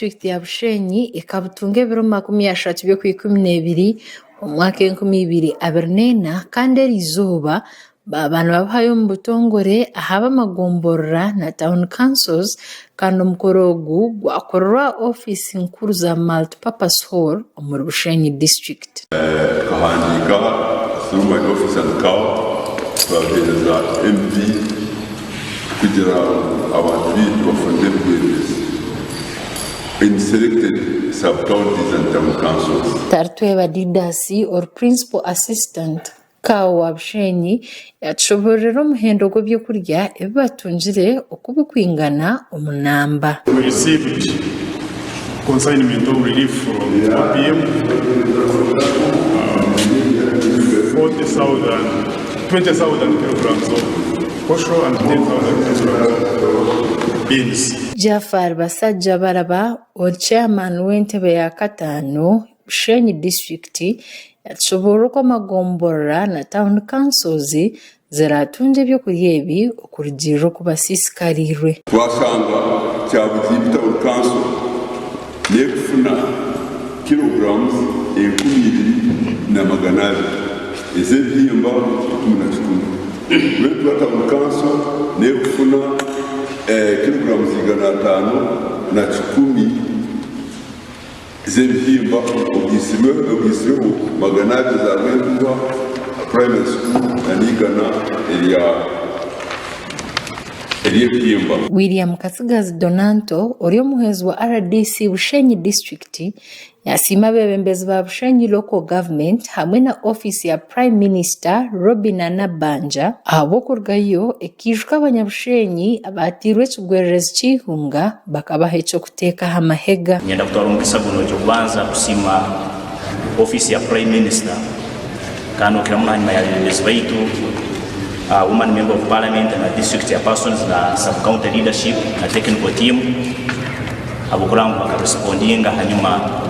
disiturikiti ya Bushenyi ekabutunga ebiro 30 by'Okwikumineebiri omwaka 2024 kandi eriizooba baaba nibabuhayo omu butongore aha b'amagomborora na Town Councils kandi omukoro ogu gwakorerwa aha ofiisi nkuru za Multipurpose Hall omuri Bushenyi District. Tukahandiika through my office and CAO twaheereza MP kugira ngu abantu baitu bafune ebigwererezi in selected sub counties and town councils. Tarutweba Didas ori Principal Assistant CAO wa Bushenyi yatushoboororera omuhendo gw'ebyokurya ebi batungire oku bikwingana omu namba. We received consignment of relief from OPM, 40,000, 20,000 kilograms of posho and 10,000 kilograms of beans. Jaffar Basajjabalaba ori chairman w'entebe ya kataano Bushenyi disiturikiti yatushoboorora oku amagomborora na tauni kansozi ziraatungye ebyokurya ebi okurugiirira oku basiisikariirwe. Twashanga Kyabugimbi Town Council nekufuna kilograms 2200 ez'ebihimba 11. Lwetwa Town Council nekufuna kilograms 501. Z'ebihimba ogaitsirweho 200 za Rwentuha Primary School na n'eigana erya ery'ebihimba. William Katsigazi Donanto ori omuhwezi wa RDC Bushenyi disiturikiti yasiima abeebembezi ba Bushenyi Local Government hamwe na ofiisi ya Prime Minister Robinah Nabbanja ahabw'okurugayo ekaijuka abanyabushenyi abateirwe ekigwererezi ky'eihunga bakabaha eky'okuteeka aha mahega. Niinyenda kutwara omugisa gunu eky'okubanza kusiima ofiisi ya Prime Minister kandi okukira muno ahanyima y'abeebembezi baitu, Woman Member of Parliament na District Chairpersons na Sub County Leadership na Technical Team ahabw'okureba ngu bakarespondinga ahanyima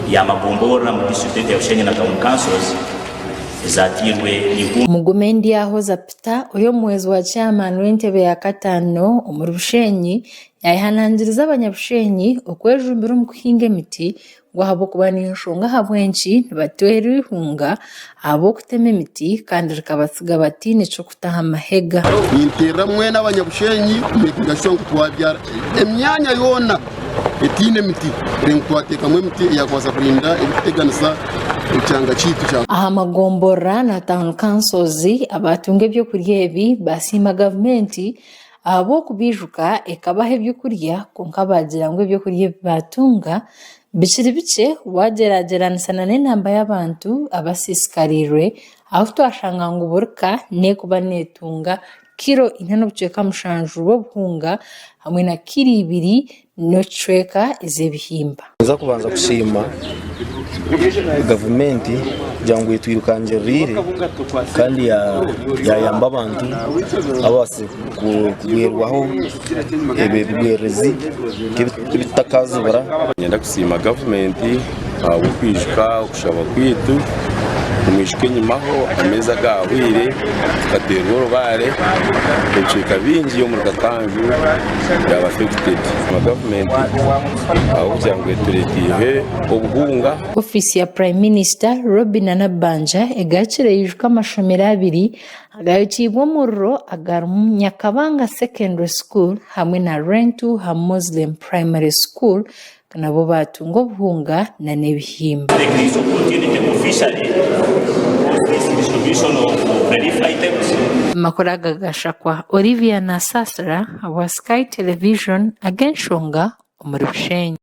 y'amagomborora omu district yaitu ya Bushenyi na Town Councils ezateirwe eihunga. Mugume Ndyahoza Peter ori omuhwezi wa chairman w'entebe ya kataano omuri Bushenyi Yaayehanangiriza Abanyabushenyi okwejumbira omu kuhinga emiti ngu ahabw'okuba n'enshonga ahabw'enki nibateerwa eihunga ahabw'okutema emiti kandi rikabatsiga bataine ky'okuta aha mahega. Ninteerera mwena Abanyabushenyi kumekinga shuwa ngu twabyara emyanya yoona etaine miti kureeba ngu twateekamu emiti eyakubaasa kurinda ebirikuteganisa ekyanga kyaitu kya. Aha magomborora na Town Councils, abaatunga eby'okurya ebi baasiima gavumenti Ahabw'okubaijuka ekabaha eby'okurya kwonka baagira ngu eby'okurya ebi baatunga bikiri bikye waagyeragyeranisa n'enamba y'abantu abasiisikariirwe ahu twashanga ngu buri ka n'ekuba neetunga kiro ina n'obucweka mushanju bw'obuhunga hamwe na kiro ibiri n'ekicweka ez'ebihimba. Ninza kubanza kusiima gavumenti kugira ngu etwirukangirire kandi yayamba abantu ababaasize kugwerwaho ebigwererezi ebitutakazibura. Niinyenda kusiima gavumenti ahabw'okwijuka okushaba kwaitu, omwijuka enyimaho ameezi agaahweire tukateerwa orubaare ebicweka bingi omuri Kakanju byaba affected. Gavumenti ahabw'okugira ngu etureeteire obuhunga. Ofiisi ya Prime Minister, Robinah Nabbanja egarukire yaijuka amashomero abiri agayokiibwe omuriro agarimu Nyakabanga Secondary School hamwe na Rwentuha Muslim Primary School nabo baatunga obuhunga n'ebihimba. Take this opportunity officially of this distribution of relief items. Amakuru aga gashakwa Olivia Nasasira ahabwa Sky Television ag'enshonga omuri Bushenyi.